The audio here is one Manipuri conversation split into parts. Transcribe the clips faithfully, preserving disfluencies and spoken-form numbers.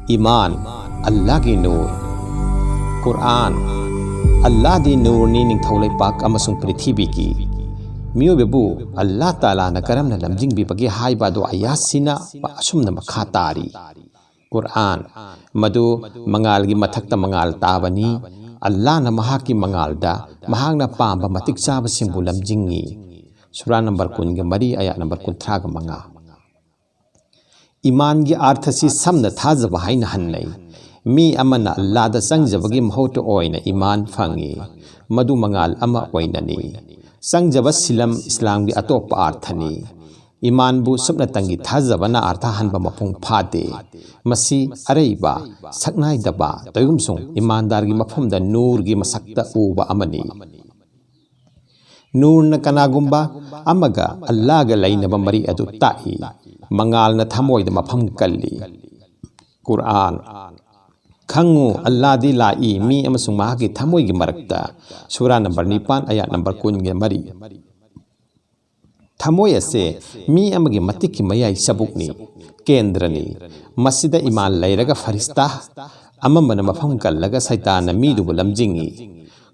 ꯏꯃꯥꯟ, ꯑꯜꯂꯥꯍꯒꯤ ꯅꯨꯔ꯫ ꯀꯨꯔꯑꯥꯟ, ꯑꯜꯂꯥꯍꯗꯤ ꯅꯨꯔꯅꯤ ꯅꯤꯡꯊꯧ ꯂꯩꯄꯥꯛ ꯑꯃꯁꯨꯡ ꯄ꯭ꯔꯤꯊꯤꯕꯤꯒꯤ꯫ ꯃꯤꯑꯣꯏꯕꯕꯨ ꯑꯜꯂꯥꯍ ꯇꯥꯂꯥꯅ ꯀꯔꯝꯅ ꯂꯝꯖꯤꯡꯕꯤꯕꯒꯦ ꯍꯥꯏꯕ ꯑꯗꯨ ꯑꯥꯌꯥꯠꯁꯤꯅ ꯑꯁꯨꯝꯅ ꯃꯈꯥ ꯇꯥꯔꯤ꯫ ꯀꯨꯔꯑꯥꯟ, ꯃꯗꯨ ꯃꯉꯥꯜꯒꯤ ꯃꯊꯛꯇ ꯃꯉꯥꯜ ꯇꯥꯕꯅꯤ꯫ ꯑꯜꯂꯥꯍꯅ ꯃꯍꯥꯛꯀꯤ ꯃꯉꯥꯜꯗ ꯃꯍꯥꯛꯅ ꯄꯥꯝꯕ ꯃꯇꯤꯛ ꯆꯥꯕꯁꯤꯡꯕꯨ ꯂꯝꯖꯤꯡꯏ꯫ ꯁꯨꯔꯥ ꯅꯝꯕꯔ ꯀꯨꯟꯒ ꯃꯔꯤ, ꯑꯥꯌꯥꯠ ꯅꯝꯕꯔ ꯀꯨꯟꯊ꯭ꯔꯥꯒ ꯃꯉꯥ꯫ ꯏꯃꯥꯟꯒꯤ ꯑꯥꯔꯊꯁꯤ ꯁꯝꯅ ꯊꯥꯖꯕ ꯍꯥꯏꯅ ꯍꯟꯅꯩ꯫ ꯃꯤ ꯑꯃꯅ ꯑꯜꯂꯥꯍꯗ ꯆꯪꯖꯕꯒꯤ ꯃꯍꯨꯠꯇ ꯑꯣꯏꯅ ꯏꯃꯥꯟ ꯐꯪꯏ꯫ ꯃꯗꯨ ꯃꯉꯥꯜ ꯑꯃ ꯑꯣꯏꯅꯅꯤ꯫ ꯆꯪꯖꯕ ꯁꯤꯂꯝ ꯏꯁꯂꯥꯝꯒꯤ ꯑꯇꯣꯞꯄ ꯑꯥꯔꯊꯅꯤ꯫ ꯏꯃꯥꯟꯕꯨ ꯁꯨꯞꯅꯇꯪꯒꯤ ꯊꯥꯖꯕꯅ ꯑꯥꯔꯊ ꯍꯟꯕ ꯃꯄꯨꯡ ꯐꯥꯗꯦ꯫ ꯃꯁꯤ ꯑꯔꯩꯕ, ꯁꯛꯅꯥꯏꯗꯕ, ꯇꯧꯏꯒꯨꯝꯁꯨꯡ ꯏꯃꯥꯟꯗꯥꯔꯒꯤ ꯃꯐꯝꯗ ꯅꯨꯔꯒꯤ ꯃꯁꯛꯇ ꯎꯕ ꯑꯃꯅꯤ꯫ ꯅꯨꯔꯅ ꯀꯅꯥꯒꯨꯝꯕ ꯑꯃꯒ ꯑꯜꯂꯥꯍꯒ ꯂꯩꯅꯕ ꯃꯔꯤ ꯑꯗꯨ ꯇꯥꯛꯏ꯫ ꯃꯉꯥꯜꯅ ꯊꯃꯣꯏꯗ ꯃꯐꯝ ꯀꯜꯂꯤ꯫ ꯀꯨꯔꯑꯥꯟ, ꯈꯪꯉꯨ, ꯑꯜꯂꯥꯍꯗꯤ ꯂꯥꯛꯏ ꯃꯤ ꯑꯃꯁꯨꯡ ꯃꯍꯥꯛꯀꯤ ꯊꯃꯣꯏꯒꯤ ꯃꯔꯛꯇ꯫ ꯁꯨꯔꯥ ꯅꯝꯕꯔ ꯅꯤꯄꯥꯟ, ꯑꯥꯌꯥꯠ ꯅꯝꯕꯔ ꯀꯨꯟꯒ ꯃꯔꯤ꯫ ꯊꯃꯣꯏ ꯑꯁꯦ ꯃꯤ ꯑꯃꯒꯤ ꯃꯇꯤꯛꯀꯤ ꯃꯌꯥꯏ ꯆꯕꯨꯛꯅꯤ, ꯀꯦꯟꯗ꯭ꯔꯅꯤ꯫ ꯃꯁꯤꯗ ꯏꯃꯥꯟ ꯂꯩꯔꯒ ꯐꯔꯤꯁꯇꯥ ꯑꯃꯝꯕꯅ ꯃꯐꯝ ꯀꯜꯂꯒ ꯁꯩꯇꯥꯟꯅ ꯃꯤꯗꯨꯕꯨ ꯂꯝꯖꯤꯡꯏ꯫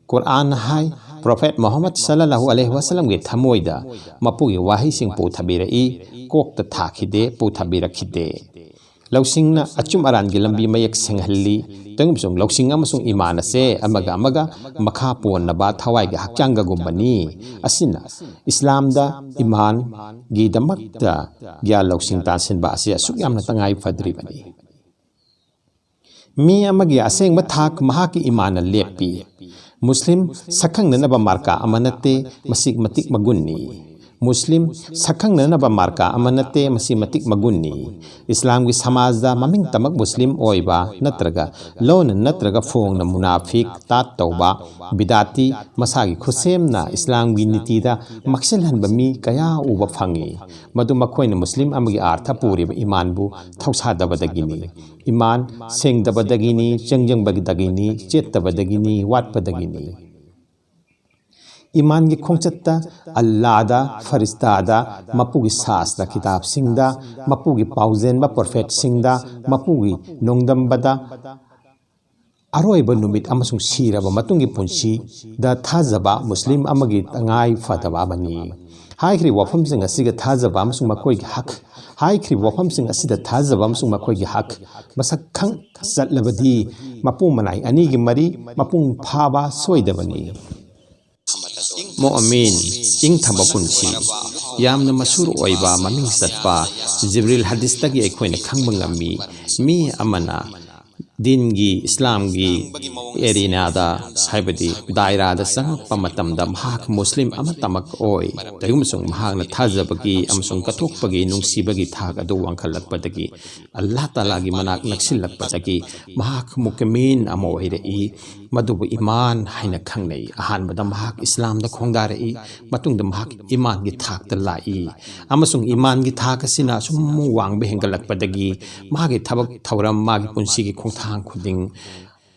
ꯀꯨꯔꯑꯥꯟꯅ ꯍꯥꯏ, ꯄ꯭ꯔꯣꯐꯦꯠ ꯃꯨꯍꯝꯃꯗ ꯁꯜꯂꯜꯂꯥꯍꯨ ꯑꯂꯩꯍꯤ ꯋꯥꯁꯜꯂꯝꯒꯤ ꯊꯃꯣꯏꯗ ꯃꯄꯨꯒꯤ ꯋꯥꯍꯩꯁꯤꯡ ꯄꯨꯊꯕꯤꯔꯛꯏ, ꯀꯣꯛꯇ ꯊꯥꯈꯤꯗꯦ, ꯄꯨꯊꯕꯤꯔꯛꯈꯤꯗꯦ꯫ ꯂꯧꯁꯤꯡꯅ ꯑꯆꯨꯝ ꯑꯔꯥꯟꯒꯤ ꯂꯝꯕꯤ ꯃꯌꯦꯛ ꯁꯦꯡꯍꯜꯂꯤ꯫ ꯇꯧꯏꯒꯨꯝꯁꯨꯡ ꯂꯧꯁꯤꯡ ꯑꯃꯁꯨꯡ ꯏꯃꯥꯟ ꯑꯁꯦ ꯑꯃꯒ ꯑꯃꯒ ꯃꯈꯥ ꯄꯣꯟꯅꯕ ꯊꯋꯥꯏꯒꯤ ꯍꯛꯆꯥꯡꯒꯒꯨꯝꯕꯅꯤ꯫ ꯑꯁꯤꯅ ꯏꯁꯂꯥꯝꯗ ꯏꯃꯥꯟꯒꯤꯗꯃꯛꯇ ꯒ꯭ꯌꯥꯟ ꯂꯧꯁꯤꯡ ꯇꯥꯟꯁꯤꯟꯕ ꯑꯁꯤ ꯑꯁꯨꯛ ꯌꯥꯝꯅ ꯇꯉꯥꯏ ꯐꯗ꯭ꯔꯤꯕꯅꯤ꯫ ꯃꯤ ꯑꯃꯒꯤ ꯑꯁꯦꯡꯕ ꯊꯥꯛ ꯃꯍꯥꯛꯀꯤ ꯏꯃꯥꯟꯅ ꯂꯦꯞꯄꯤ꯫ ꯃꯨꯁꯂꯤꯝ ꯁꯛꯈꯪꯅꯅꯕ ꯃꯥꯔꯀꯥ ꯑꯃ ꯅꯠꯇꯦ, ꯃꯁꯤ ꯃꯇꯤꯛ ꯃꯒꯨꯟꯅꯤ꯫ ꯃꯨꯁꯂꯤꯝ ꯁꯛꯈꯪꯅꯅꯕ ꯃꯥꯔꯀꯥ ꯑꯃ ꯅꯠꯇꯦ, ꯃꯁꯤ ꯃꯇꯤꯛ ꯃꯒꯨꯟꯅꯤ꯫ ꯏꯁꯂꯥꯝꯒꯤ ꯁꯃꯥꯖꯗ ꯃꯃꯤꯡ ꯇꯃꯛ ꯃꯨꯁꯂꯤꯝ ꯑꯣꯏꯕ ꯅꯠꯇ꯭ꯔꯒ ꯂꯣꯟꯅ ꯅꯠꯇ꯭ꯔꯒ ꯐꯣꯡꯅ ꯃꯨꯅꯥꯐꯤꯛ, ꯇꯥꯠ ꯇꯧꯕ, ꯕꯤꯗꯥꯇꯤ, ꯃꯁꯥꯒꯤ ꯈꯨꯠꯁꯦꯝꯅ ꯏꯁꯂꯥꯝꯒꯤ ꯅꯤꯇꯤꯗ ꯃꯛꯁꯤꯜꯍꯟꯕ ꯃꯤ ꯀꯌꯥ ꯎꯕ ꯐꯪꯏ꯫ ꯃꯗꯨ ꯃꯈꯣꯏꯅ ꯃꯨꯁꯂꯤꯝ ꯑꯃꯒꯤ ꯑꯥꯔꯊ ꯄꯨꯔꯤꯕ ꯏꯃꯥꯟꯕꯨ ꯊꯧꯁꯥꯗꯕꯗꯒꯤꯅꯤ꯫ ꯏꯃꯥꯟ ꯁꯦꯡꯗꯕꯗꯒꯤꯅꯤ, ꯆꯪꯖꯪꯕꯗꯒꯤꯅꯤ, ꯆꯦꯠꯇꯕꯗꯒꯤꯅꯤ, ꯋꯥꯠꯄꯗꯒꯤꯅꯤ꯫ ꯏꯃꯥꯟꯒꯤ ꯈꯣꯡꯆꯠꯇ ꯑꯜꯂꯥꯗ, ꯐꯔꯤꯁꯇꯥꯗ, ꯃꯄꯨꯒꯤ ꯁꯥꯁꯇ꯭ꯔ ꯀꯤꯇꯥꯕꯁꯤꯡꯗ, ꯃꯄꯨꯒꯤ ꯄꯥꯎꯖꯦꯟꯕ ꯄ꯭ꯔꯣꯐꯦꯠꯁꯤꯡꯗ, ꯃꯄꯨꯒꯤ ꯅꯣꯡꯗꯝꯕꯗ, ꯑꯔꯣꯏꯕ ꯅꯨꯃꯤꯠ ꯑꯃꯁꯨꯡ ꯁꯤꯔꯕ ꯃꯇꯨꯡꯒꯤ ꯄꯨꯟꯁꯤꯗ ꯊꯥꯖꯕ ꯃꯨꯁꯂꯤꯝ ꯑꯃꯒꯤ ꯇꯉꯥꯏ ꯐꯗꯕ ꯑꯃꯅꯤ꯫ ꯍꯥꯏꯈ꯭ꯔꯤꯕ ꯋꯥꯐꯝꯁꯤꯡ ꯑꯁꯤꯒ ꯊꯥꯖꯕ ꯑꯃꯁꯨꯡ ꯃꯈꯣꯏꯒꯤ ꯍꯛ, ꯍꯥꯏꯈ꯭ꯔꯤꯕ ꯋꯥꯐꯝꯁꯤꯡ ꯑꯁꯤꯗ ꯊꯥꯖꯕ ꯑꯃꯁꯨꯡ ꯃꯈꯣꯏꯒꯤ ꯍꯛ ꯃꯁꯛ ꯈꯪ ꯆꯠꯂꯕꯗꯤ, ꯃꯄꯨ ꯃꯅꯥꯏ ꯑꯅꯤꯒꯤ ꯃꯔꯤ ꯃꯄꯨꯡ ꯐꯥꯕ ꯁꯣꯏꯗꯕꯅꯤ꯫ ꯃꯣꯑꯃꯤꯟ, ꯏꯪꯊꯕ ꯄꯨꯟꯁꯤ꯫ ꯌꯥꯝꯅ ꯃꯁꯨꯔ ꯑꯣꯏꯕ, ꯃꯃꯤꯡ ꯆꯠꯄ ꯖꯤꯕ꯭ꯔꯤꯜ ꯍꯗꯤꯁꯇꯒꯤ ꯑꯩꯈꯣꯏꯅ ꯈꯪꯕ ꯉꯝꯃꯤ꯫ ꯃꯤ ꯑꯃꯅ ꯗꯤꯟꯒꯤ, ꯏꯁꯂꯥꯝꯒꯤ ꯑꯦꯔꯤꯅꯥꯗ, ꯍꯥꯏꯕꯗꯤ ꯗꯥꯏꯔꯥꯗ ꯆꯪꯂꯛꯄ ꯃꯇꯝꯗ ꯃꯍꯥꯛ ꯃꯨꯁꯂꯤꯝ ꯑꯃꯠꯇꯃꯛ ꯑꯣꯏ꯫ ꯀꯔꯤꯒꯨꯝꯕꯁꯨꯡ ꯃꯍꯥꯛꯅ ꯊꯥꯖꯕꯒꯤ ꯑꯃꯁꯨꯡ ꯀꯠꯊꯣꯛꯄꯒꯤ ꯅꯨꯡꯁꯤꯕꯒꯤ ꯊꯥꯛ ꯑꯗꯨ ꯋꯥꯡꯈꯠꯂꯛꯄꯗꯒꯤ, ꯑꯜꯂꯥꯍ ꯇꯥꯂꯥꯒꯤ ꯃꯅꯥꯛ ꯅꯛꯁꯤꯜꯂꯛꯄꯗꯒꯤ ꯃꯍꯥꯛ ꯃꯨꯀꯃꯤꯟ ꯑꯃ ꯑꯣꯏꯔꯛꯏ꯫ ꯃꯗꯨꯕꯨ ꯏꯃꯥꯟ ꯍꯥꯏꯅ ꯈꯪꯅꯩ꯫ ꯑꯍꯥꯟꯕꯗ ꯃꯍꯥꯛ ꯏꯁꯂꯥꯝꯗ ꯈꯣꯡꯗꯥꯔꯛꯏ, ꯃꯇꯨꯡꯗ ꯃꯍꯥꯛ ꯏꯃꯥꯟꯒꯤ ꯊꯥꯛꯇ ꯂꯥꯛꯏ, ꯑꯃꯁꯨꯡ ꯏꯃꯥꯟꯒꯤ ꯊꯥꯛ ꯑꯁꯤꯅ ꯑꯁꯨꯝ ꯋꯥꯡꯕ ꯍꯦꯟꯒꯠꯂꯛꯄꯗꯒꯤ ꯃꯥꯒꯤ ꯊꯕꯛ ꯊꯧꯔꯝ, ꯃꯥꯒꯤ ꯄꯨꯟꯁꯤꯒꯤ ꯈꯣꯡꯊꯥꯡ ꯈꯨꯗꯤꯡ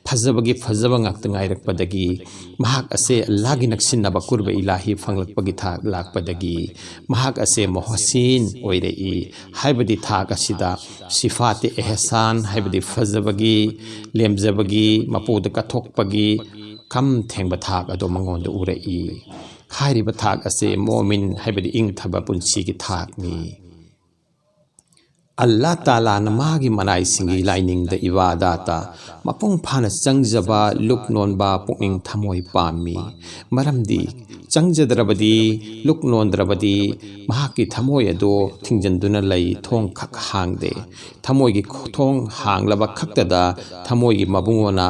ꯐꯖꯕꯒꯤ ꯐꯖꯕ ꯉꯥꯛꯇ ꯉꯥꯏꯔꯛꯄꯗꯒꯤ, ꯃꯍꯥꯛ ꯑꯁꯦ ꯑꯜꯂꯥꯍꯒꯤ ꯅꯛꯁꯤꯟꯅꯕ, ꯀꯨꯔꯕ ꯏꯂꯥꯍꯤ ꯐꯪꯂꯛꯄꯒꯤ ꯊꯥꯛ ꯂꯥꯛꯄꯗꯒꯤ, ꯃꯍꯥꯛ ꯑꯁꯦ ꯃꯣꯍꯁꯤꯟ ꯑꯣꯏꯔꯛꯏ꯫ ꯍꯥꯏꯕꯗꯤ ꯊꯥꯛ ꯑꯁꯤꯗ ꯁꯤꯐꯥꯇꯦ ꯑꯦꯍꯁꯥꯟ, ꯍꯥꯏꯕꯗꯤ ꯐꯖꯕꯒꯤ, ꯂꯦꯝꯖꯕꯒꯤ, ꯃꯄꯨꯗ ꯀꯠꯊꯣꯛꯄꯒꯤ ꯈꯝ ꯊꯦꯡꯕ ꯊꯥꯛ ꯑꯗꯨ ꯃꯉꯣꯟꯗ ꯎꯔꯛꯏ꯫ ꯍꯥꯏꯔꯤꯕ ꯊꯥꯛ ꯑꯁꯤ ꯃꯣꯃꯤꯟ, ꯍꯥꯏꯕꯗꯤ ꯏꯪꯊꯕ ꯄꯨꯟꯁꯤꯒꯤ ꯊꯥꯛꯅꯤ꯫ ꯑꯜꯂꯥꯍ ꯇꯥꯂꯥꯅ ꯃꯥꯒꯤ ꯃꯅꯥꯏꯁꯤꯡꯒꯤ ꯂꯥꯏꯅꯤꯡꯗ, ꯏꯕꯥꯗꯥꯠꯇ ꯃꯄꯨꯡ ꯐꯥꯅ ꯆꯪꯖꯕ, ꯂꯨꯛ ꯅꯣꯟꯕ ꯄꯨꯛꯅꯤꯡ ꯊꯃꯣꯏ ꯄꯥꯝꯃꯤ꯫ ꯃꯔꯝꯗꯤ ꯆꯪꯖꯗ꯭ꯔꯕꯗꯤ, ꯂꯨꯛ ꯅꯣꯟꯗ꯭ꯔꯕꯗꯤ, ꯃꯍꯥꯛꯀꯤ ꯊꯃꯣꯏ ꯑꯗꯨ ꯊꯤꯡꯖꯤꯟꯗꯨꯅ ꯂꯩ, ꯊꯣꯡ ꯈꯛ ꯍꯥꯡꯗꯦ꯫ ꯊꯃꯣꯏꯒꯤ ꯊꯣꯡ ꯍꯥꯡꯂꯕ ꯈꯛꯇꯗ ꯊꯃꯣꯏꯒꯤ ꯃꯕꯨꯡꯉꯣꯅ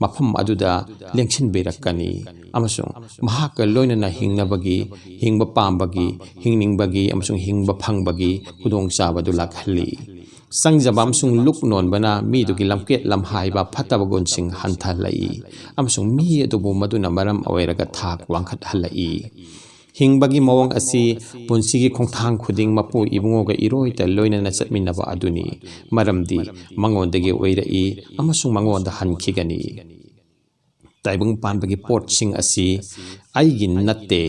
ꯃꯐꯝ ꯑꯗꯨꯗ ꯂꯦꯡꯁꯤꯟꯕꯤꯔꯛꯀꯅꯤ ꯑꯃꯁꯨꯡ ꯃꯍꯥꯛꯀ ꯂꯣꯏꯅꯅ ꯍꯤꯡꯅꯕꯒꯤ, ꯍꯤꯡꯕ ꯄꯥꯝꯕꯒꯤ, ꯍꯤꯡꯅꯤꯡꯕꯒꯤ ꯑꯃꯁꯨꯡ ꯍꯤꯡꯕ ꯐꯪꯕꯒꯤ ꯈꯨꯗꯣꯡꯆꯥꯕꯗꯨ ꯂꯥꯛꯍꯜꯂꯤ꯫ ꯆꯪꯖꯕ ꯑꯃꯁꯨꯡ ꯂꯨꯛ ꯅꯣꯟꯕꯅ ꯃꯤꯗꯨꯒꯤ ꯂꯝꯀꯦꯠ ꯂꯝꯍꯥꯏꯕ ꯐꯠꯇꯕ ꯒꯨꯟꯁꯤꯡ ꯍꯟꯊꯍꯜꯂꯛꯏ ꯑꯃꯁꯨꯡ ꯃꯤ ꯑꯗꯨꯕꯨ ꯃꯗꯨꯅ ꯃꯔꯝ ꯑꯣꯏꯔꯒ ꯊꯥꯛ ꯋꯥꯡꯈꯠꯍꯜꯂꯛꯏ꯫ ꯍꯤꯡꯕꯒꯤ ꯃꯑꯣꯡ ꯑꯁꯤ ꯄꯨꯟꯁꯤꯒꯤ ꯈꯣꯡꯊꯥꯡ ꯈꯨꯗꯤꯡ ꯃꯄꯨ ꯏꯕꯨꯡꯉꯣꯒ ꯏꯔꯣꯏꯇ ꯂꯣꯏꯅꯅ ꯆꯠꯃꯤꯟꯅꯕ ꯑꯗꯨꯅꯤ, ꯃꯔꯝꯗꯤ ꯃꯉꯣꯟꯗꯒꯤ ꯑꯣꯏꯔꯛꯏ ꯑꯃꯁꯨꯡ ꯃꯉꯣꯟꯗ ꯍꯟꯈꯤꯒꯅꯤ꯫ ꯇꯥꯏꯕꯪ ꯄꯥꯟꯕꯒꯤ ꯄꯣꯠꯁꯤꯡ ꯑꯁꯤ ꯑꯩꯒꯤ ꯅꯠꯇꯦ,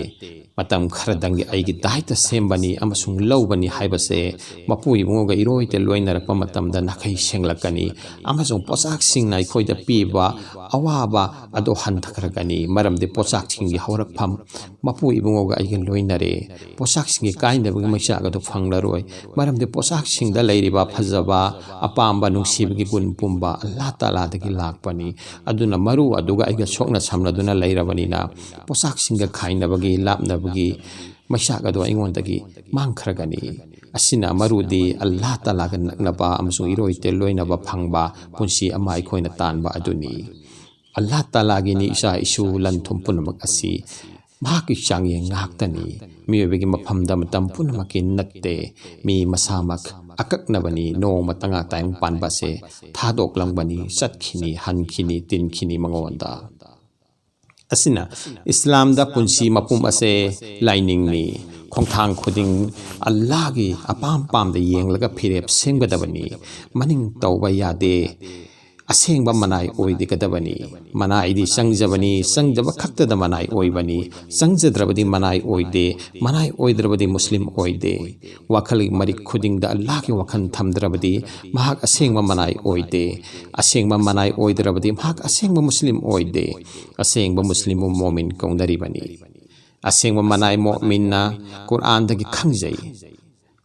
ꯃꯇꯝ ꯈꯔꯗꯪꯒꯤ ꯑꯩꯒꯤ ꯗꯥꯏꯇ ꯁꯦꯝꯕꯅꯤ ꯑꯃꯁꯨꯡ ꯂꯧꯕꯅꯤ ꯍꯥꯏꯕꯁꯦ ꯃꯄꯨ ꯏꯕꯨꯡꯉꯣꯒ ꯏꯔꯣꯏꯇ ꯂꯣꯏꯅꯔꯛꯄ ꯃꯇꯝꯗ ꯅꯥꯈꯩ ꯁꯦꯡꯂꯛꯀꯅꯤ ꯑꯃꯁꯨꯡ ꯄꯣꯠꯆꯥꯛꯁꯤꯡꯅ ꯑꯩꯈꯣꯏꯗ ꯄꯤꯕ ꯑꯋꯥꯕ ꯑꯗꯨ ꯍꯟꯊꯈ꯭ꯔꯒꯅꯤ꯫ ꯃꯔꯝꯗꯤ ꯄꯣꯠꯆꯥꯛꯁꯤꯡꯒꯤ ꯍꯧꯔꯛꯐꯝ ꯃꯄꯨ ꯏꯕꯨꯡꯉꯣꯒ ꯑꯩꯒ ꯂꯣꯏꯅꯔꯦ꯫ ꯄꯣꯠꯆꯥꯛꯁꯤꯡꯒꯤ ꯀꯥꯏꯅꯕꯒꯤ ꯃꯩꯆꯥꯛ ꯑꯗꯨ ꯐꯪꯂꯔꯣꯏ꯫ ꯃꯔꯝꯗꯤ ꯄꯣꯠꯆꯥꯛꯁꯤꯡꯗ ꯂꯩꯔꯤꯕ ꯐꯖꯕ, ꯑꯄꯥꯝꯕ, ꯅꯨꯡꯁꯤꯕꯒꯤ ꯒꯨꯟ ꯄꯨꯝꯕ ꯑꯜꯂꯥꯍ ꯇꯥꯂꯥꯗꯒꯤ ꯂꯥꯛꯄꯅꯤ꯫ ꯑꯗꯨꯅ ꯃꯔꯨ ꯑꯗꯨꯒ ꯑꯩꯒ ꯁꯣꯛꯅ ꯁꯝꯅꯗꯨꯅ ꯂꯩꯔꯕꯅꯤꯅ ꯄꯣꯠꯆꯥꯛꯁꯤꯡꯒ ꯈꯥꯏꯅꯕꯒꯤ, ꯂꯥꯞꯅꯕꯒꯤ ꯃꯩꯆꯥꯛ ꯑꯗꯨ ꯑꯩꯉꯣꯟꯗꯒꯤ ꯃꯥꯡꯈ꯭ꯔꯒꯅꯤ꯫ ꯑꯁꯤꯅ ꯃꯔꯨꯗꯤ ꯑꯜꯂꯥꯍ ꯇꯥꯂꯥꯒ ꯅꯛꯅꯕ ꯑꯃꯁꯨꯡ ꯏꯔꯣꯏꯇꯦꯜ ꯂꯣꯏꯅꯕ ꯐꯪꯕ ꯄꯨꯟꯁꯤ ꯑꯃ ꯑꯩꯈꯣꯏꯅ ꯇꯥꯟꯕ ꯑꯗꯨꯅꯤ꯫ ꯑꯜꯂꯥꯍ ꯇꯥꯂꯥꯒꯤꯅꯤ ꯏꯆꯥ ꯏꯁꯨ ꯂꯟ ꯊꯨꯝ ꯄꯨꯝꯅꯃꯛ ꯑꯁꯤ ꯃꯍꯥꯛꯀꯤ ꯆꯥꯡꯌꯦꯡ ꯉꯥꯛꯇꯅꯤ꯫ ꯃꯤꯑꯣꯏꯕꯒꯤ ꯃꯐꯝꯗ ꯃꯇꯝ ꯄꯨꯝꯅꯃꯛꯀꯤ ꯅꯠꯇꯦ꯫ ꯃꯤ ꯃꯁꯥꯃꯛ ꯑꯀꯛꯅꯕꯅꯤ꯫ ꯅꯣꯡꯃ ꯇꯉꯥꯏ ꯇꯥꯏꯕꯪ ꯄꯥꯟꯕ ꯑꯁꯦ ꯊꯥꯗꯣꯛꯂꯝꯒꯅꯤ, ꯆꯠꯈꯤꯅꯤ, ꯍꯟꯈꯤꯅꯤ, ꯇꯤꯟꯈꯤꯅꯤ ꯃꯉꯣꯟꯗ꯫ ꯑꯁꯤꯅ ꯏꯁꯂꯥꯝꯗ ꯄꯨꯟꯁꯤ ꯃꯄꯨꯝ ꯑꯁꯦ ꯂꯥꯏꯅꯤꯡꯅꯤ꯫ ꯈꯣꯡꯊꯥꯡ ꯈꯨꯗꯤꯡ ꯑꯜꯂꯥꯍꯒꯤ ꯑꯄꯥꯝ ꯄꯥꯝꯗ ꯌꯦꯡꯂꯒ ꯐꯤꯔꯦꯞ ꯁꯦꯝꯒꯗꯕꯅꯤ꯫ ꯃꯅꯤꯡ ꯇꯧꯕ ꯌꯥꯗꯦ꯫ ꯑꯁꯦꯡꯕ ꯃꯅꯥꯏ ꯑꯣꯏꯒꯗꯕꯅꯤ꯫ ꯃꯅꯥꯏꯗꯤ ꯆꯪꯖꯕꯅꯤ, ꯆꯪꯖꯕ ꯈꯛꯇꯗ ꯃꯅꯥꯏ ꯑꯣꯏꯕꯅꯤ꯫ ꯆꯪꯖꯗ꯭ꯔꯕꯗꯤ ꯃꯅꯥꯏ ꯑꯣꯏꯗꯦ, ꯃꯅꯥꯏ ꯑꯣꯏꯗ꯭ꯔꯕꯗꯤ ꯃꯨꯁꯂꯤꯝ ꯑꯣꯏꯗꯦ꯫ ꯋꯥꯈꯜꯒꯤ ꯃꯔꯤꯛ ꯈꯨꯗꯤꯡꯗ ꯑꯜꯂꯥꯍꯒꯤ ꯋꯥꯈꯜ ꯊꯝꯗ꯭ꯔꯕꯗꯤ ꯃꯍꯥꯛ ꯑꯁꯦꯡꯕ ꯃꯅꯥꯏ ꯑꯣꯏꯗꯦ꯫ ꯑꯁꯦꯡꯕ ꯃꯅꯥꯏ ꯑꯣꯏꯗ꯭ꯔꯕꯗꯤ ꯃꯍꯥꯛ ꯑꯁꯦꯡꯕ ꯃꯨꯁꯂꯤꯝ ꯑꯣꯏꯗꯦ꯫ ꯑꯁꯦꯡꯕ ꯃꯨꯁꯂꯤꯝꯕꯨ ꯃꯣꯃꯤꯟ ꯀꯧꯅꯔꯤꯕꯅꯤ꯫ ꯑꯁꯦꯡꯕ ꯃꯅꯥꯏ ꯃꯣꯃꯤꯟꯅ ꯀꯨꯔꯥꯟꯗꯒꯤ ꯈꯪꯖꯩ꯫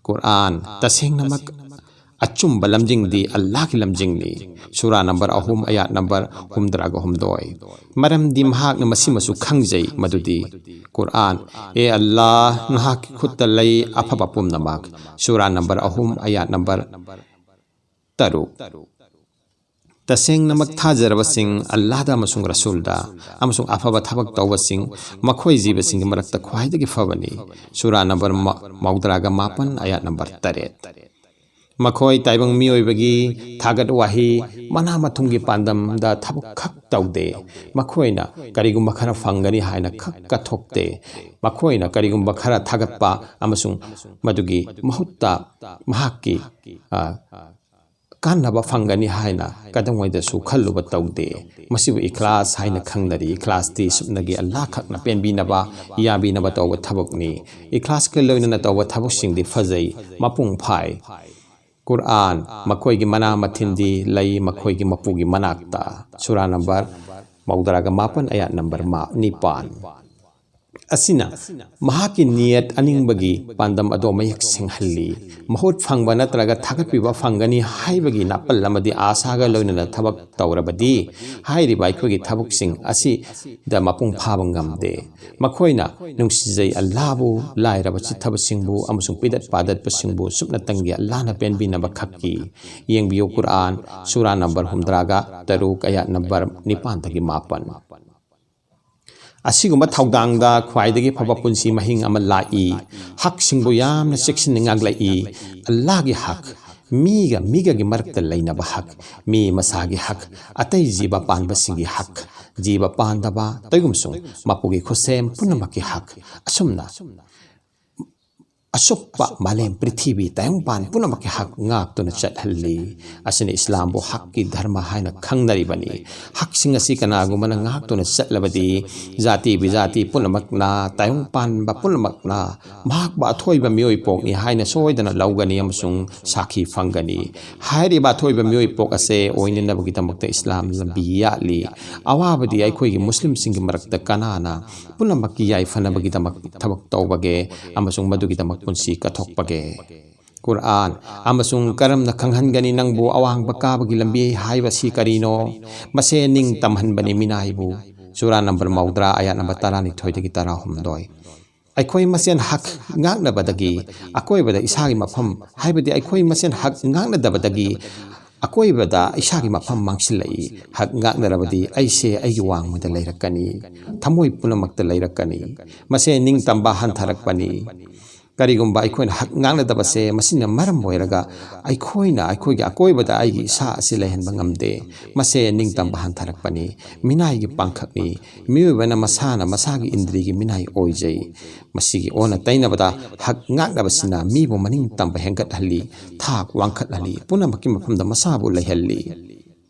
ꯀꯨꯔꯥꯟ ꯇꯁꯦꯡꯅꯃꯛ ꯑꯆꯨꯝꯕ ꯂꯝꯖꯤꯡꯗꯤ ꯑꯜꯂꯥꯍꯒꯤ ꯂꯝꯖꯤꯡꯅꯤ꯫ ꯁꯨꯔꯥ ꯅꯝꯕꯔ ꯑꯍꯨꯝ, ꯑꯌꯥꯠ ꯅꯝꯕꯔ ꯍꯨꯝꯗ꯭ꯔꯥꯒ ꯍꯨꯝꯗꯣꯏ꯫ ꯃꯔꯝꯗꯤ ꯃꯍꯥꯛꯅ ꯃꯁꯤꯃꯁꯨ ꯈꯪꯖꯩ ꯃꯗꯨꯗꯤ ꯀꯨꯔꯥꯟ, "ꯑꯦ ꯑꯜꯂꯥꯍ, ꯅꯍꯥꯛꯀꯤ ꯈꯨꯠꯇ ꯂꯩ ꯑꯐꯕ ꯄꯨꯝꯅꯃꯛ"꯫ ꯁꯨꯔꯥ ꯅꯝꯕꯔ ꯑꯍꯨꯝ, ꯑꯌꯥꯠ ꯅꯝꯕꯔ ꯇꯔꯨꯛ꯫ ꯇꯁꯦꯡꯅꯃꯛ ꯊꯥꯖꯔꯕꯁꯤꯡ ꯑꯜꯂꯥꯍꯗ ꯑꯃꯁꯨꯡ ꯔꯁꯨꯜꯗ ꯑꯃꯁꯨꯡ ꯑꯐꯕ ꯊꯕꯛ ꯇꯧꯕꯁꯤꯡ, ꯃꯈꯣꯏ ꯖꯤꯕꯁꯤꯡꯒꯤ ꯃꯔꯛꯇ ꯈ꯭ꯋꯥꯏꯗꯒꯤ ꯐꯕꯅꯤ꯫ ꯁꯨꯔꯥ ꯅꯝꯕꯔ ꯃ-, ꯃꯧꯗ꯭ꯔꯥꯒ ꯃꯥꯄꯟ, ꯑꯌꯥꯠ ꯅꯝꯕꯔ ꯇꯔꯦꯠ꯫ ꯃꯈꯣꯏ ꯇꯥꯏꯕꯪ ꯃꯤꯑꯣꯏꯕꯒꯤ ꯊꯥꯒꯠ ꯋꯥꯍꯩ, ꯃꯅꯥ ꯃꯊꯨꯝꯒꯤ ꯄꯥꯟꯗꯝꯗ ꯊꯕꯛ ꯈꯛ ꯇꯧꯗꯦ꯫ ꯃꯈꯣꯏꯅ ꯀꯔꯤꯒꯨꯝꯕ ꯈꯔ ꯐꯪꯒꯅꯤ ꯍꯥꯏꯅ ꯈꯛ ꯀꯠꯊꯣꯛꯇꯦ꯫ ꯃꯈꯣꯏꯅ ꯀꯔꯤꯒꯨꯝꯕ ꯈꯔ ꯊꯥꯒꯠꯄ ꯑꯃꯁꯨꯡ ꯃꯗꯨꯒꯤ ꯃꯍꯨꯠꯇ ꯃꯍꯥꯛꯀꯤ, ꯑ, ꯀꯥꯟꯅꯕ ꯐꯪꯒꯅꯤ ꯍꯥꯏꯅ ꯀꯩꯗꯧꯉꯩꯗꯁꯨ ꯈꯜꯂꯨꯕ ꯇꯧꯗꯦ꯫ ꯃꯁꯤꯕꯨ ꯏꯈ꯭ꯂꯥꯁ ꯍꯥꯏꯅ ꯈꯪꯅꯔꯤ꯫ ꯏꯈ꯭ꯂꯥꯁꯇꯤ ꯁꯨꯞꯅꯒꯤ ꯑꯜꯂꯥꯍ ꯈꯛꯅ ꯄꯦꯟꯕꯤꯅꯕ, ꯌꯥꯕꯤꯅꯕ ꯇꯧꯕ ꯊꯕꯛꯅꯤ꯫ ꯏꯈ꯭ꯂꯥꯁꯀ ꯂꯣꯏꯅꯅ ꯇꯧꯕ ꯊꯕꯛꯁꯤꯡꯗꯤ ꯐꯖꯩ, ꯃꯄꯨꯡ ꯐꯥꯏ꯫ ꯀꯨꯔꯑꯥꯟ, ꯃꯈꯣꯏꯒꯤ ꯃꯅꯥ ꯃꯊꯤꯟꯗꯤ ꯂꯩ ꯃꯈꯣꯏꯒꯤ ꯃꯄꯨꯒꯤ ꯃꯅꯥꯛꯇ꯫ ꯁꯨꯔꯥ ꯅꯝꯕꯔ ꯃꯧꯗ꯭ꯔꯥꯒ ꯃꯥꯄꯟ, ꯑꯌꯥꯠ ꯅꯝꯕꯔ ꯃꯥ-, ꯅꯤꯄꯥꯟ꯫ ꯑꯁꯤꯅ ꯃꯍꯥꯛꯀꯤ ꯅꯤꯌꯠ, ꯑꯅꯤꯡꯕꯒꯤ ꯄꯥꯟꯗꯝ ꯑꯗꯣ ꯃꯌꯦꯛ ꯁꯦꯡꯍꯜꯂꯤ꯫ ꯃꯍꯨꯠ ꯐꯪꯕ ꯅꯠꯇ꯭ꯔꯒ ꯊꯥꯒꯠꯄꯤꯕ ꯐꯪꯒꯅꯤ ꯍꯥꯏꯕꯒꯤ ꯅꯥꯄꯜ ꯑꯃꯗꯤ ꯑꯥꯁꯥꯒ ꯂꯣꯏꯅꯅ ꯊꯕꯛ ꯇꯧꯔꯕꯗꯤ, ꯍꯥꯏꯔꯤꯕ ꯑꯩꯈꯣꯏꯒꯤ ꯊꯕꯛꯁꯤꯡ ꯑꯁꯤꯗ ꯃꯄꯨꯡ ꯐꯥꯕ ꯉꯝꯗꯦ꯫ ꯃꯈꯣꯏꯅ ꯅꯨꯡꯁꯤꯖꯩ ꯑꯜꯂꯥꯕꯨ, ꯂꯥꯏꯔꯕ ꯆꯤꯠꯊꯕꯁꯤꯡꯕꯨ ꯑꯃꯁꯨꯡ ꯄꯤꯗꯠ ꯄꯥꯗꯠꯄꯁꯤꯡꯕꯨ ꯁꯨꯞꯅꯇꯪꯒꯤ ꯑꯜꯂꯥꯅ ꯄꯦꯟꯕꯤꯅꯕ ꯈꯛꯀꯤ꯫ ꯌꯦꯡꯕꯤꯌꯨ ꯀꯨꯔꯑꯥꯟ, ꯁꯨꯔꯥ ꯅꯝꯕꯔ ꯍꯨꯝꯗ꯭ꯔꯥꯒ ꯇꯔꯨꯛ, ꯑꯌꯥꯠ ꯅꯝꯕꯔ ꯅꯤꯄꯥꯟꯗꯒꯤ ꯃꯥꯄꯟ꯫ ꯑꯁꯤꯒꯨꯝꯕ ꯊꯧꯗꯥꯡꯗ ꯈ꯭ꯋꯥꯏꯗꯒꯤ ꯐꯕ ꯄꯨꯟꯁꯤ ꯃꯍꯤꯡ ꯑꯃ ꯂꯥꯛꯏ꯫ ꯍꯛꯁꯤꯡꯕꯨ ꯌꯥꯝꯅ ꯆꯦꯛꯁꯤꯟꯅ ꯉꯥꯛꯂꯛꯏ꯫ ꯑꯜꯂꯥꯍꯒꯤ ꯍꯛ, ꯃꯤꯒ ꯃꯤꯒꯒꯤ ꯃꯔꯛꯇ ꯂꯩꯅꯕ ꯍꯛ, ꯃꯤ ꯃꯁꯥꯒꯤ ꯍꯛ, ꯑꯇꯩ ꯖꯤꯕ ꯄꯥꯟꯕꯁꯤꯡꯒꯤ ꯍꯛ, ꯖꯤꯕ ꯄꯥꯟꯗꯕ, ꯇꯩꯒꯨꯝꯁꯨꯡ ꯃꯄꯨꯒꯤ ꯈꯨꯠꯁꯦꯝ ꯄꯨꯝꯅꯃꯛꯀꯤ ꯍꯛ, ꯑꯁꯨꯝꯅ ꯑꯁꯨꯞꯄ ꯃꯥꯂꯦꯝ ꯄ꯭ꯔꯤꯊꯤꯕꯤ ꯇꯥꯏꯕꯪꯄꯥꯟ ꯄꯨꯝꯅꯃꯛꯀꯤ ꯍꯛ ꯉꯥꯛꯇꯨꯅ ꯆꯠꯍꯜꯂꯤ꯫ ꯑꯁꯤꯅ ꯏꯁꯂꯥꯝꯕꯨ ꯍꯛꯀꯤ ꯙꯔꯃ ꯍꯥꯏꯅ ꯈꯪꯅꯔꯤꯕꯅꯤ꯫ ꯍꯛꯁꯤꯡ ꯑꯁꯤ ꯀꯅꯥꯒꯨꯝꯕꯅ ꯉꯥꯛꯇꯨꯅ ꯆꯠꯂꯕꯗꯤ, ꯖꯥꯇꯤ ꯕꯤꯖꯥꯇꯤ ꯄꯨꯝꯅꯃꯛꯅ, ꯇꯥꯏꯕꯪ ꯄꯥꯟꯕ ꯄꯨꯝꯅꯃꯛꯅ ꯃꯍꯥꯛꯄꯨ ꯑꯊꯣꯏꯕ ꯃꯤꯑꯣꯏ ꯄꯣꯛꯅꯤ ꯍꯥꯏꯅ ꯁꯣꯏꯗꯅ ꯂꯧꯒꯅꯤ ꯑꯃꯁꯨꯡ ꯁꯥꯈꯤ ꯐꯪꯒꯅꯤ꯫ ꯍꯥꯏꯔꯤꯕ ꯑꯊꯣꯏꯕ ꯃꯤꯑꯣꯏ ꯄꯣꯛ ꯑꯁꯦ ꯑꯣꯏꯅꯅꯕꯒꯤꯗꯃꯛꯇ ꯏꯁꯂꯥꯝ ꯂꯝꯕꯤ ꯌꯥꯠꯂꯤ꯫ ꯑꯋꯥꯕꯗꯤ ꯑꯩꯈꯣꯏꯒꯤ ꯃꯨꯁꯂꯤꯝꯁꯤꯡꯒꯤ ꯃꯔꯛꯇ ꯀꯅꯥꯅ ꯄꯨꯝꯅꯃꯛꯀꯤ ꯌꯥꯏꯐꯅꯕꯒꯤꯗꯃꯛ ꯊꯕꯛ ꯇꯧꯕꯒꯦ ꯑꯃꯁꯨꯡ ꯃꯗꯨꯒꯤꯗꯃꯛ ꯄꯨꯟꯁꯤ ꯀꯠꯊꯣꯛꯄꯒꯦ? ꯀꯨꯔꯑꯥꯟ ꯑꯃꯁꯨꯡ ꯀꯔꯝꯅ ꯈꯪꯍꯟꯒꯅꯤ ꯅꯪꯕꯨ ꯑꯋꯥꯡꯕ ꯀꯥꯕꯒꯤ ꯂꯝꯕꯤ ꯍꯥꯏꯕꯁꯤ ꯀꯔꯤꯅꯣ? ꯃꯁꯦ ꯅꯤꯡ ꯇꯝꯍꯟꯕꯅꯤ ꯃꯤꯅꯥꯏꯕꯨ꯫ ꯁꯨꯔꯥ ꯅꯝꯕꯔ ꯃꯧꯗ꯭ꯔꯥ, ꯑꯌꯥꯠ ꯅꯝꯕꯔ ꯇꯔꯥꯅꯤꯊꯣꯏꯗꯒꯤ ꯇꯔꯥꯍꯨꯝꯗꯣꯏ꯫ ꯑꯩꯈꯣꯏ ꯃꯁꯦꯟ ꯍꯛ ꯉꯥꯛꯅꯕꯗꯒꯤ ꯑꯀꯣꯏꯕꯗ ꯏꯁꯥꯒꯤ ꯃꯐꯝ, ꯍꯥꯏꯕꯗꯤ ꯑꯩꯈꯣꯏ ꯃꯁꯦꯟ ꯍꯛ ꯉꯥꯛꯅꯗꯕꯗꯒꯤ ꯑꯀꯣꯏꯕꯗ ꯏꯁꯥꯒꯤ ꯃꯐꯝ ꯃꯥꯡꯁꯤꯜꯂꯛꯏ꯫ ꯍꯛ ꯉꯥꯛꯅꯔꯕꯗꯤ ꯑꯩꯁꯦ ꯑꯩꯒꯤ ꯋꯥꯡꯃꯗ ꯂꯩꯔꯛꯀꯅꯤ, ꯊꯃꯣꯏ ꯄꯨꯝꯅꯃꯛꯇ ꯂꯩꯔꯛꯀꯅꯤ꯫ ꯃꯁꯦ ꯅꯤꯡꯇꯝꯕ ꯍꯟꯊꯔꯛꯄꯅꯤ꯫ ꯀꯔꯤꯒꯨꯝꯕ ꯑꯩꯈꯣꯏꯅ ꯍꯛ ꯉꯥꯛꯅꯗꯕꯁꯦ, ꯃꯁꯤꯅ ꯃꯔꯝ ꯑꯣꯏꯔꯒ ꯑꯩꯈꯣꯏꯅ ꯑꯩꯈꯣꯏꯒꯤ ꯑꯀꯣꯏꯕꯗ ꯑꯩꯒꯤ ꯏꯁꯥ ꯑꯁꯤ ꯂꯩꯍꯟꯕ ꯉꯝꯗꯦ꯫ ꯃꯁꯦ ꯅꯤꯡꯇꯝꯕ ꯍꯟꯊꯔꯛꯄꯅꯤ, ꯃꯤꯅꯥꯏꯒꯤ ꯄꯥꯡꯈꯛꯅꯤ꯫ ꯃꯤꯑꯣꯏꯕꯅ ꯃꯁꯥꯅ ꯃꯁꯥꯒꯤ ꯏꯟꯗ꯭ꯔꯤꯒꯤ ꯃꯤꯅꯥꯏ ꯑꯣꯏꯖꯩ꯫ ꯃꯁꯤꯒꯤ ꯑꯣꯟꯅ ꯇꯩꯅꯕꯗ ꯍꯛ ꯉꯥꯛꯅꯕꯁꯤꯅ ꯃꯤꯕꯨ ꯃꯅꯤꯡ ꯇꯝꯕ ꯍꯦꯟꯒꯠꯍꯜꯂꯤ, ꯊꯥꯛ ꯋꯥꯡꯈꯠꯍꯜꯂꯤ, ꯄꯨꯝꯅꯃꯛꯀꯤ ꯃꯐꯝꯗ ꯃꯁꯥꯕꯨ ꯂꯩꯍꯜꯂꯤ꯫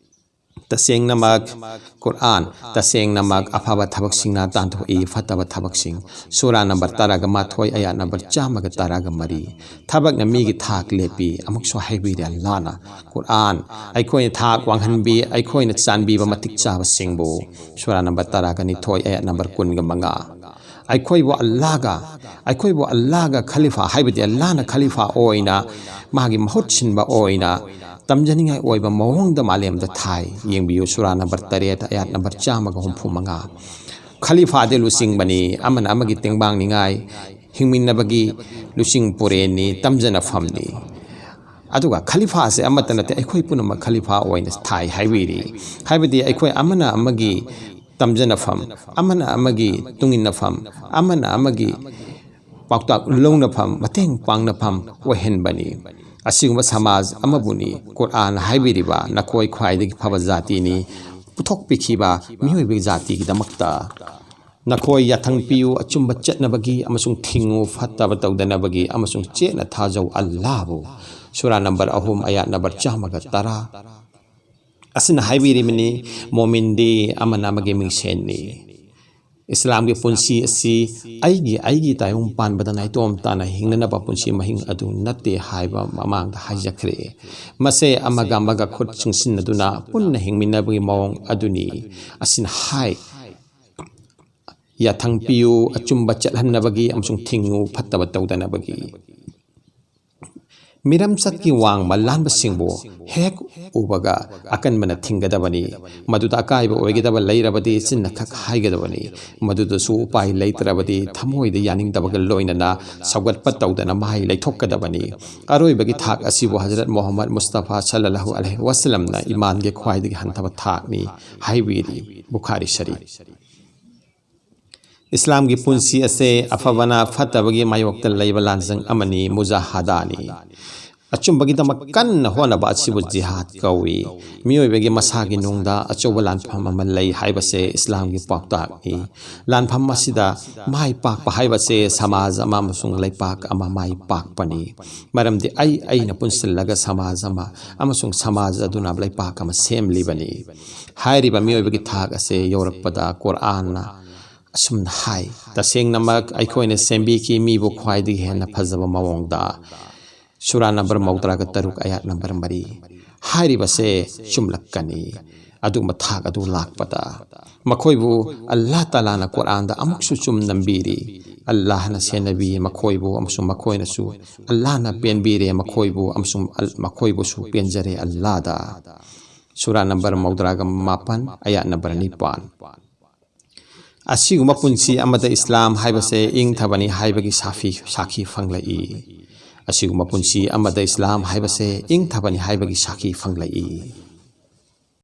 ꯇꯁꯦꯡꯅꯃꯛ ꯀꯨꯔꯑꯥꯟ, ꯇꯁꯦꯡꯅꯃꯛ ꯑꯐꯕ ꯊꯕꯛꯁꯤꯡꯅ ꯇꯥꯟꯊꯣꯛꯏ ꯐꯠꯇꯕ ꯊꯕꯛꯁꯤꯡ꯫ ꯁꯨꯔꯥ ꯅꯝꯕꯔ ꯇꯔꯥꯒ ꯃꯥꯊꯣꯏ, ꯑꯌꯥꯠ ꯅꯝꯕꯔ ꯆꯥꯝꯃꯒ ꯇꯔꯥꯒ ꯃꯔꯤ꯫ ꯊꯕꯛꯅ ꯃꯤꯒꯤ ꯊꯥꯛ ꯂꯦꯞꯄꯤ꯫ ꯑꯃꯨꯛꯁꯨ ꯍꯥꯏꯕꯤꯔꯦ ꯑꯜꯂꯥꯅ, ꯀꯨꯔꯑꯥꯟ, ꯑꯩꯈꯣꯏꯅ ꯊꯥꯛ ꯋꯥꯡꯍꯟꯕꯤ, ꯑꯩꯈꯣꯏꯅ ꯆꯥꯟꯕꯤꯕ ꯃꯇꯤꯛ ꯆꯥꯕꯁꯤꯡꯕꯨ꯫ ꯁꯨꯔꯥ ꯅꯝꯕꯔ ꯇꯔꯥꯒ ꯅꯤꯊꯣꯏ, ꯑꯌꯥꯠ ꯅꯝꯕꯔ ꯀꯨꯟꯒ ꯃꯉꯥ꯫ ꯑꯩꯈꯣꯏꯕꯨ ꯑꯜꯂꯥꯒ, ꯑꯩꯈꯣꯏꯕꯨ ꯑꯜꯂꯥꯒ ꯈꯂꯤꯐꯥ, ꯍꯥꯏꯕꯗꯤ ꯑꯜꯂꯥꯅ ꯈꯂꯤꯐꯥ ꯑꯣꯏꯅ, ꯃꯥꯒꯤ ꯃꯍꯨꯠ ꯁꯤꯟꯕ ꯑꯣꯏꯅ ꯇꯝꯖꯅꯤꯡꯉꯥꯏ ꯑꯣꯏꯕ ꯃꯑꯣꯡꯗ ꯃꯥꯂꯦꯝꯗ ꯊꯥꯏ꯫ ꯌꯦꯡꯕꯤꯌꯨ, ꯁꯨꯔꯥ ꯅꯝꯕꯔ ꯇꯔꯦꯠ, ꯑꯌꯥꯠ ꯅꯝꯕꯔ ꯆꯥꯝꯃꯒ ꯍꯨꯝꯐꯨ ꯃꯉꯥ꯫ ꯈꯂꯤꯐꯥꯗꯤ ꯂꯨꯆꯤꯡꯕꯅꯤ, ꯑꯃꯅ ꯑꯃꯒꯤ ꯇꯦꯡꯕꯥꯡꯅꯤꯉꯥꯏ, ꯍꯤꯡꯃꯤꯟꯅꯕꯒꯤ ꯂꯨꯆꯤꯡ ꯄꯨꯔꯦꯟꯅꯤ, ꯇꯝꯖꯅꯐꯝꯅꯤ꯫ ꯑꯗꯨꯒ ꯈꯂꯤꯐꯥꯁꯦ ꯑꯃꯠꯇ ꯅꯠꯇꯦ, ꯑꯩꯈꯣꯏ ꯄꯨꯝꯅꯃꯛ ꯈꯂꯤꯐꯥ ꯑꯣꯏꯅ ꯊꯥꯏ ꯍꯥꯏꯕꯤꯔꯤ꯫ ꯍꯥꯏꯕꯗꯤ ꯑꯩꯈꯣꯏ ꯑꯃꯅ ꯑꯃꯒꯤ ꯇꯝꯖꯅꯐꯝ, ꯑꯃꯅ ꯑꯃꯒꯤ ꯇꯨꯡꯏꯟꯅꯐꯝ, ꯑꯃꯅ ꯑꯃꯒꯤ ꯄꯥꯎꯇꯥꯛ ꯂꯧꯅꯐꯝ, ꯃꯇꯦꯡ ꯄꯥꯡꯅꯐꯝ ꯑꯣꯏꯍꯟꯕꯅꯤ꯫ ꯑꯁꯤꯒꯨꯝꯕ ꯁꯃꯥꯖ ꯑꯃꯕꯨꯅꯤ ꯀꯨꯔꯑꯥꯟ ꯍꯥꯏꯕꯤꯔꯤꯕ, "ꯅꯈꯣꯏ ꯈ꯭ꯋꯥꯏꯗꯒꯤ ꯐꯕ ꯖꯥꯇꯤꯅꯤ, ꯄꯨꯊꯣꯛꯄꯤꯈꯤꯕ ꯃꯤꯑꯣꯏꯕꯒꯤ ꯖꯥꯇꯤꯒꯤꯗꯃꯛꯇ꯫ ꯅꯈꯣꯏ ꯌꯥꯊꯪ ꯄꯤꯌꯨ ꯑꯆꯨꯝꯕ ꯆꯠꯅꯕꯒꯤ ꯑꯃꯁꯨꯡ ꯊꯤꯡꯉꯨ ꯐꯠꯇꯕ ꯇꯧꯗꯅꯕꯒꯤ, ꯑꯃꯁꯨꯡ ꯆꯦꯠꯅ ꯊꯥꯖꯧ ꯑꯜꯂꯥꯍꯕꯨ"꯫ ꯁꯨꯔꯥ ꯅꯝꯕꯔ ꯑꯍꯨꯝ, ꯑꯌꯥꯠ ꯅꯝꯕꯔ ꯆꯥꯝꯃꯒ ꯇꯔꯥ꯫ ꯑꯁꯤꯅ ꯍꯥꯏꯕꯤꯔꯤꯕꯅꯤ, ꯃꯣꯃꯤꯟꯗꯤ ꯑꯃꯅ ꯑꯃꯒꯤ ꯃꯤꯡꯁꯦꯟꯅꯤ꯫ ꯏꯁꯂꯥꯝꯒꯤ ꯄꯨꯟꯁꯤ ꯑꯁꯤ ꯑꯩꯒꯤ, ꯑꯩꯒꯤ ꯇꯥꯏꯑꯣꯡ ꯄꯥꯟꯕꯗ ꯅꯥꯏꯇꯣꯝ ꯇꯥꯅ ꯍꯤꯡꯅꯅꯕ ꯄꯨꯟꯁꯤ ꯃꯍꯤꯡ ꯑꯗꯨ ꯅꯠꯇꯦ ꯍꯥꯏꯕ ꯃꯃꯥꯡꯗ ꯍꯥꯏꯖꯈ꯭ꯔꯦ꯫ ꯃꯁꯦ ꯑꯃꯒ ꯑꯃꯒ ꯈꯨꯠ ꯆꯤꯡꯁꯤꯟꯅꯗꯨꯅ ꯄꯨꯟꯅ ꯍꯤꯡꯃꯤꯟꯅꯕꯒꯤ ꯃꯑꯣꯡ ꯑꯗꯨꯅꯤ꯫ ꯑꯁꯤꯅ ꯍꯥꯏ, ꯌꯥꯊꯪ ꯄꯤꯌꯨ ꯑꯆꯨꯝꯕ ꯆꯠꯍꯟꯅꯕꯒꯤ ꯑꯃꯁꯨꯡ ꯊꯤꯡꯉꯨ ꯐꯠꯇꯕ ꯇꯧꯗꯅꯕꯒꯤ꯫ ꯃꯤꯔꯝꯆꯠꯀꯤ ꯋꯥꯡꯃ ꯂꯥꯟꯕꯁꯤꯡꯕꯨ ꯍꯦꯛ ꯎꯕꯒ ꯑꯀꯟꯕꯅ ꯊꯤꯡꯒꯗꯕꯅꯤ꯫ ꯃꯗꯨꯗ ꯑꯀꯥꯏꯕ ꯑꯣꯏꯒꯗꯕ ꯂꯩꯔꯕꯗꯤ ꯆꯤꯟꯅ ꯈꯛ ꯍꯥꯏꯒꯗꯕꯅꯤ꯫ ꯃꯗꯨꯗꯁꯨ ꯎꯄꯥꯏ ꯂꯩꯇ꯭ꯔꯕꯗꯤ ꯊꯃꯣꯏꯗ ꯌꯥꯅꯤꯡꯗꯕꯒ ꯂꯣꯏꯅꯅ ꯁꯧꯒꯠꯄ ꯇꯧꯗꯅ ꯃꯍꯩ ꯂꯩꯊꯣꯛꯀꯗꯕꯅꯤ꯫ ꯑꯔꯣꯏꯕꯒꯤ ꯊꯥꯛ ꯑꯁꯤꯕꯨ ꯍꯖꯔꯠ ꯃꯣꯍꯝꯃꯗ ꯃꯨꯁꯇꯐꯥ ꯁꯜꯂꯜꯂꯥꯍꯨ ꯑꯂꯩꯍꯤ ꯋꯁꯜꯂꯝꯅ ꯏꯃꯥꯟꯒꯤ ꯈ꯭ꯋꯥꯏꯗꯒꯤ ꯍꯟꯊꯕ ꯊꯥꯛꯅꯤ ꯍꯥꯏꯕꯤꯔꯤ꯫ ꯕꯨꯈꯥꯔꯤ ꯁꯔꯤꯐ꯫ ꯏꯁꯂꯥꯝꯒꯤ ꯄꯨꯟꯁꯤ ꯑꯁꯦ ꯑꯐꯕꯅ ꯐꯠꯇꯕꯒꯤ ꯃꯥꯌꯣꯛꯇ ꯂꯩꯕ ꯂꯥꯟꯖꯪ ꯑꯃꯅꯤ, ꯃꯨꯖꯥꯍꯥꯗꯥꯅꯤ꯫ ꯑꯆꯨꯝꯕꯒꯤꯗꯃꯛ ꯀꯟꯅ ꯍꯣꯠꯅꯕ ꯑꯁꯤꯕꯨ ꯖꯤꯍꯥꯗ ꯀꯧꯏ꯫ ꯃꯤꯑꯣꯏꯕꯒꯤ ꯃꯁꯥꯒꯤ ꯅꯨꯡꯗ ꯑꯆꯧꯕ ꯂꯥꯟꯐꯝ ꯑꯃ ꯂꯩ ꯍꯥꯏꯕꯁꯦ ꯏꯁꯂꯥꯝꯒꯤ ꯄꯥꯎꯇꯥꯛꯅꯤ꯫ ꯂꯥꯟꯐꯝ ꯑꯁꯤꯗ ꯃꯥꯏ ꯄꯥꯛꯄ ꯍꯥꯏꯕꯁꯦ ꯁꯃꯥꯖ ꯑꯃ ꯑꯃꯁꯨꯡ ꯂꯩꯄꯥꯛ ꯑꯃ ꯃꯥꯏ ꯄꯥꯛꯄꯅꯤ꯫ ꯃꯔꯝꯗꯤ ꯑꯩ ꯑꯩꯅ ꯄꯨꯟꯁꯤꯜꯂꯒ ꯁꯃꯥꯖ ꯑꯃ ꯑꯃꯁꯨꯡ ꯁꯃꯥꯖ ꯑꯗꯨꯅ ꯂꯩꯄꯥꯛ ꯑꯃ ꯁꯦꯝꯂꯤꯕꯅꯤ꯫ ꯍꯥꯏꯔꯤꯕ ꯃꯤꯑꯣꯏꯕꯒꯤ ꯊꯥꯛ ꯑꯁꯦ ꯌꯧꯔꯛꯄꯗ ꯀꯨꯔꯑꯥꯟꯅ ꯑꯁꯨꯝꯅ ꯍꯥꯏ, ꯇꯁꯦꯡꯅꯃꯛ ꯑꯩꯈꯣꯏꯅ ꯁꯦꯝꯕꯤꯈꯤ ꯃꯤꯕꯨ ꯈ꯭ꯋꯥꯏꯗꯒꯤ ꯍꯦꯟꯅ ꯐꯖꯕ ꯃꯑꯣꯡꯗ꯫ ꯁꯨꯔꯥ ꯅꯝꯕꯔ ꯃꯧꯗ꯭ꯔꯥꯒ ꯇꯔꯨꯛ, ꯑꯌꯥꯠ ꯅꯝꯕꯔ ꯃꯔꯤ꯫ ꯍꯥꯏꯔꯤꯕꯁꯦ ꯆꯨꯝꯂꯛꯀꯅꯤ꯫ ꯑꯗꯨꯒꯨꯝꯕ ꯊꯥꯛ ꯑꯗꯨ ꯂꯥꯛꯄꯗ ꯃꯈꯣꯏꯕꯨ ꯑꯜꯂꯥꯍ ꯇꯥꯂꯥꯅ ꯀꯨꯔꯑꯥꯟꯗ ꯑꯃꯨꯛꯁꯨ ꯆꯨꯝ ꯅꯝꯕꯤꯔꯤ꯫ ꯑꯜꯂꯥꯍꯅ ꯁꯦꯟꯅꯕꯤ ꯃꯈꯣꯏꯕꯨ ꯑꯃꯁꯨꯡ ꯃꯈꯣꯏꯅꯁꯨ ꯑꯜꯂꯥꯍꯅ ꯄꯦꯟꯕꯤꯔꯦ ꯃꯈꯣꯏꯕꯨ ꯑꯃꯁꯨꯡ ꯑꯜ-, ꯃꯈꯣꯏꯕꯨꯁꯨ ꯄꯦꯟꯖꯔꯦ ꯑꯜꯂꯥꯍꯗ꯫ ꯁꯨꯔꯥ ꯅꯝꯕꯔ ꯃꯧꯗ꯭ꯔꯥꯒ ꯃꯥꯄꯟ, ꯑꯌꯥꯠ ꯅꯝꯕꯔ ꯅꯤꯄꯥꯟ꯫ ꯑꯁꯤꯒꯨꯝꯕ ꯄꯨꯟꯁꯤ ꯑꯃꯗ ꯏꯁꯂꯥꯝ ꯍꯥꯏꯕꯁꯦ ꯏꯪꯊꯕꯅꯤ ꯍꯥꯏꯕꯒꯤ ꯁꯥꯐꯤ-, ꯁꯥꯈꯤ ꯐꯪꯂꯛꯏ꯫ ꯑꯁꯤꯒꯨꯝꯕ ꯄꯨꯟꯁꯤ ꯑꯃꯗ ꯏꯁꯂꯥꯝ ꯍꯥꯏꯕꯁꯦ ꯏꯪꯊꯕꯅꯤ ꯍꯥꯏꯕꯒꯤ ꯁꯥꯈꯤ ꯐꯪꯂꯛꯏ꯫